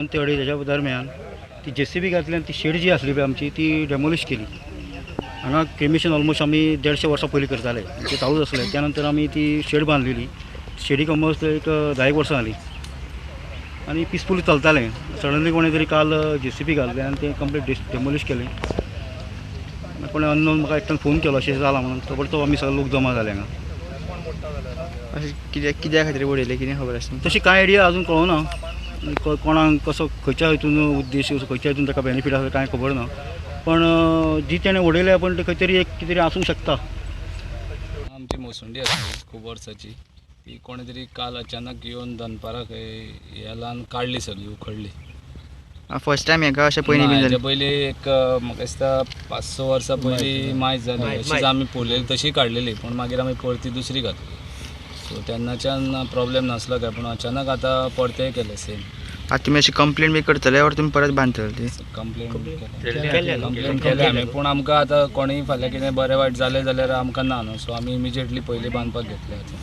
दोन ते अडेज हेज्या दरम्यान ती जेसीबी घातली आनी ती शेड जी आसली पळय आमची ती डेमोलिश केली. हांगा क्रिमेशन ऑलमोस्ट आमी 150 वर्सां पयलीं करताले, ते चालूच आसले. त्या नंतर आमी ती शेड बांदलेली. शेडीक ऑलमोस्ट एक 10 वर्सां जालीं आनी पिसफूल चलतालें. सडनली कोणें तरी काल जेसीबी घातलें आनी तें कंप्लीट डेमोलिश केलें. कोणें अननोन म्हाका एकट्यान फोन केलो अशें जालां म्हणून, तो परतो आमी सगळे लोक जमा जाले हांगा. अशें कित्याक कित्या खातीर उडयलें कितें खबर आसा? तशी कांय आयडिया अजून कळना, कोणाक कसो खंयच्या हितून उद्देश खंयच्या हितून ताका बेनिफीट आसा कांय खबर ना, पण जी तेणें उडयल्या पण ते खंय तरी एक कितें तरी आसूंक शकता. आमची मोसुंडी आसली खूब वर्साची, ती कोणे तरी काल अचानक येवन दनपाराक ह्या काडली सगळी उखडली. फर्स्ट टायम हेका अशें पयलीं बीन हेच्या जालें? पयलीं एक म्हाका दिसता 5-6 वर्सां पयलीं मायज जाली, अशीच आमी पळयली तशी काडलेली, पूण मागीर आमी परती दुसरी घातली. सो तेन्नाच्यान प्रॉब्लेम नासलो काय, पूण अचानक आतां परतेय केलें सेम. आतां तुमी अशी कंप्लेन बी करतले ओर तुमी परत बांदतले ती? कंप्लेन केले आमी, पूण आमकां आतां कोणूय फाल्यां कितें बरें वायट जालें जाल्यार आमकां ना न्हू, सो आमी इमिजिएटली पयलीं बांदपाक घेतलें आतां.